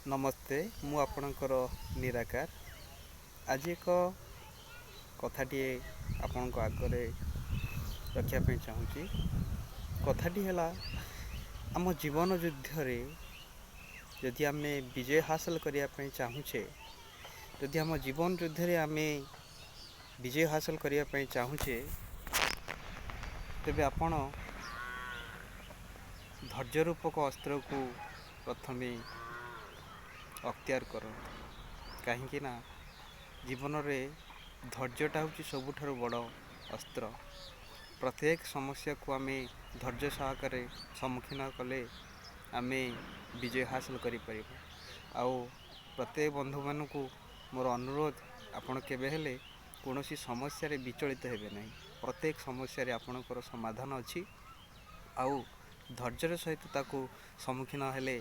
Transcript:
ନମସ୍ତେ, ମୁଁ ଆପଣଙ୍କର ନିରାକାର। ଆଜି ଏକ କଥାଟିଏ ଆପଣଙ୍କ ଆଗରେ ରଖିବା ପାଇଁ ଚାହୁଁଛି। କଥାଟି ହେଲା, ଆମ ଜୀବନ ଯୁଦ୍ଧରେ ଯଦି ଆମେ ବିଜୟ ହାସଲ କରିବା ପାଇଁ ଚାହୁଁଛେ, ଯଦି ଆମ ଜୀବନ ଯୁଦ୍ଧରେ ଆମେ ବିଜୟ ହାସଲ କରିବା ପାଇଁ ଚାହୁଁଛେ, ତେବେ ଆପଣ ଧୈର୍ଯ୍ୟ ରୂପକ ଅସ୍ତ୍ରକୁ ପ୍ରଥମେ ଅକ୍ତିଆର କରନ୍ତୁ। କାହିଁକି ନା ଜୀବନରେ ଧୈର୍ଯ୍ୟଟା ହେଉଛି ସବୁଠାରୁ ବଡ଼ ଅସ୍ତ୍ର। ପ୍ରତ୍ୟେକ ସମସ୍ୟାକୁ ଆମେ ଧୈର୍ଯ୍ୟ ସହକାରେ ସମ୍ମୁଖୀନ କଲେ ଆମେ ବିଜୟ ହାସଲ କରିପାରିବା। ଆଉ ପ୍ରତ୍ୟେକ ବନ୍ଧୁମାନଙ୍କୁ ମୋର ଅନୁରୋଧ, ଆପଣ କେବେ ହେଲେ କୌଣସି ସମସ୍ୟାରେ ବିଚଳିତ ହେବେ ନାହିଁ। ପ୍ରତ୍ୟେକ ସମସ୍ୟାରେ ଆପଣଙ୍କର ସମାଧାନ ଅଛି, ଆଉ ଧୈର୍ଯ୍ୟର ସହିତ ତାକୁ ସମ୍ମୁଖୀନ ହେଲେ